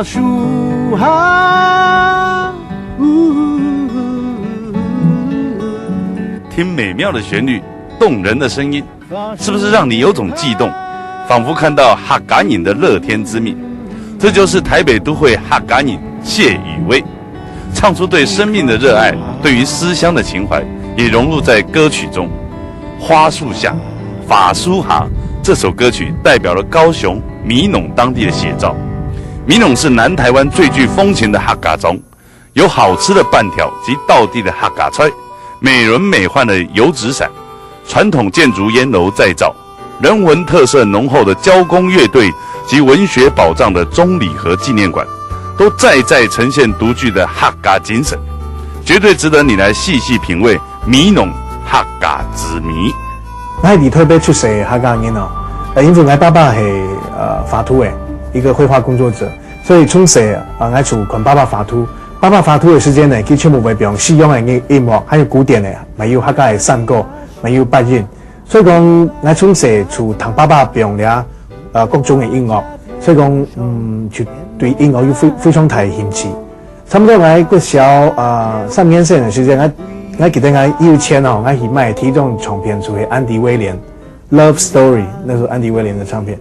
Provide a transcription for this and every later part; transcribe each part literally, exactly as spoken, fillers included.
樹下，聽美妙的旋律，动人的声音，是不是让你有种悸动，仿佛看到客家人的乐天之命？这就是台北都会客家人谢宇威，唱出对生命的热爱，对于思乡的情怀，也融入在歌曲中。《花树下》《法苏哈》这首歌曲代表了高雄美浓当地的写照。美浓是南台湾最具风情的客家庄，有好吃的粄条及道地的客家菜，美轮美奂的油纸伞，传统建筑烟楼再造，人文特色浓厚的交工乐队及文学宝藏的中里河纪念馆，都再再呈现独具的客家精神，绝对值得你来细细品味美浓客家之谜。我係在台北出世个客家人哦，呃，因為我爸爸係呃畫圖个一个繪畫工作者，所以從細啊，我就看爸爸畫圖。爸爸畫圖个時間呢，佢全部會用西洋个音音樂，還有古典个，還有客家个山歌，還有八音。所以講，𠊎從細就聽爸爸放這，呃，各種个音樂，所以講，嗯，就對音樂有非，非常大个興趣。差不多𠊎國小，呃，三年生个時間，𠊎，𠊎記得𠊎有錢哦，𠊎去買第一張唱片，就係安迪威廉，Love Story，那時候安迪威廉的唱片。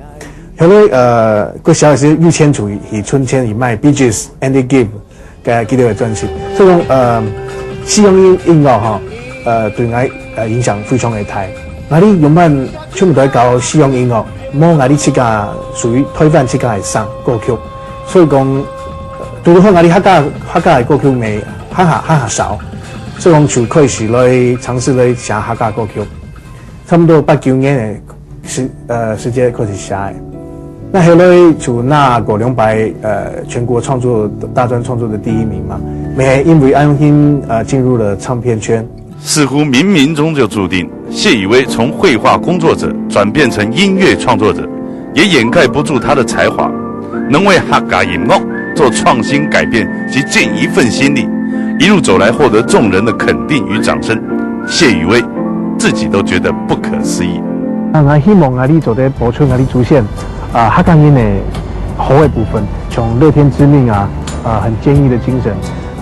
後來，呃，國小个時候有錢就去存錢去買 Bee Gees、Andy Gibb， 个佢兜个專辑。所以講，呃，西洋音，音樂吼，呃，對𠊎，呃，影響非常个大。𠊎俚原本全部都係搞西洋音樂，無𠊎俚自家屬於台灣自家个聲歌曲。所以講，拄好𠊎俚客家，客家个歌曲乜較，較，較少。所以講就開始來嘗試來寫客家歌曲。 差不多八九年个時，呃，時間開始寫个。那後來就拿過兩擺，呃，全國創作，大專創作的第一名嘛。乜因為恁樣，呃，進入了唱片圈。似乎冥冥中就注定，谢宇威从绘画工作者转变成音乐创作者，也掩盖不住他的才华，能为客家音乐做创新改变及尽一份心力，一路走来获得众人的肯定与掌声。谢宇威自己都觉得不可思议。啊，𠊎希望𠊎俚做得保存𠊎俚祖先，啊，客家人个好个部分，像樂天知命啊，啊，很堅毅的精神。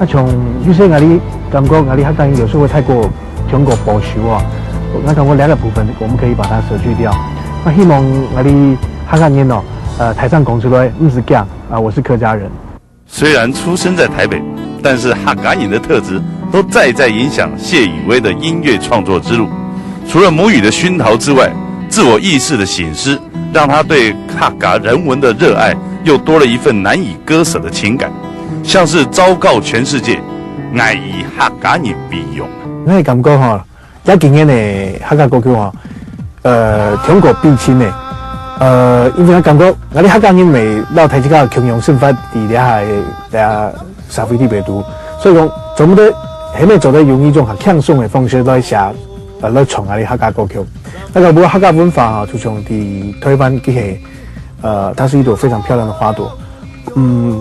啊，像有時𠊎俚感覺𠊎俚客家人有時候會太過，太過保守啊，𠊎感覺這個部分我們可以把它捨去掉。啊，希望𠊎俚客家人哦，呃，大聲講出來，毋使驚啊，我是客家人。 虽然出生在台北，但是客家人的特质都在在影响谢宇威的音乐创作之路。除了母语的熏陶之外，自我意识的省思，让他对客家人文的热爱又多了一份难以割舍的情感，像是昭告全世界，𠊎以客家人为荣。𠊎个感觉吼， 這幾年个客家歌曲吼，呃，通過比拼个，呃，因為𠊎感覺𠊎俚客家人乜摎大自家共樣生活在這下个，這社會裡背肚，所以講，做毋得，係毋係做得用一種較輕鬆个方式來寫，呃，來唱𠊎俚客家歌曲。那個，不過客家文化吼，就像在台灣，佢係，呃，它是一朵非常漂亮的花朵。嗯，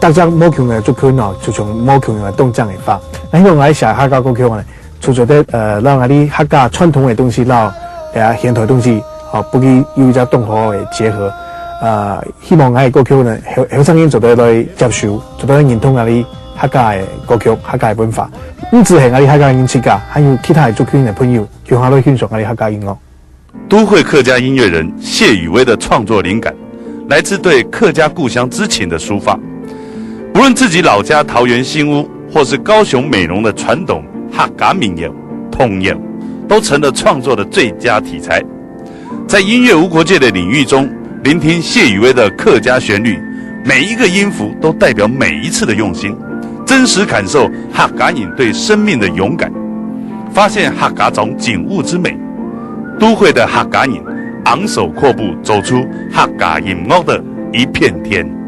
大家無共樣个族群哦，就像無共樣个當靚个花。那因為𠊎寫客家歌曲呢， 除咗得，呃，摎𠊎俚客家傳統个東西，摎，呃，現代東西，吼，分佢有一隻當好个結合。呃，希望𠊎个歌曲呢，後，後生人做得來接受，做得來認同𠊎俚客家个歌曲、客家个文化。毋只係𠊎俚客家人自家，還有其他个族群个朋友，共下來欣賞𠊎俚客家音樂。 都會客家音樂人謝宇威的創作靈感，來自對客家故鄉之情的抒發。無論自己老家桃園新屋，或是高雄美濃的傳統客家民謠、童謠，都成了創作的最佳題材。在音樂無國界的領域中，聆聽謝宇威的客家旋律，每一個音符都代表每一次的用心，真實感受客家人對生命的勇敢，發現客家庄景物之美， 都會的客家人昂首闊步，走出客家音樂的一片天。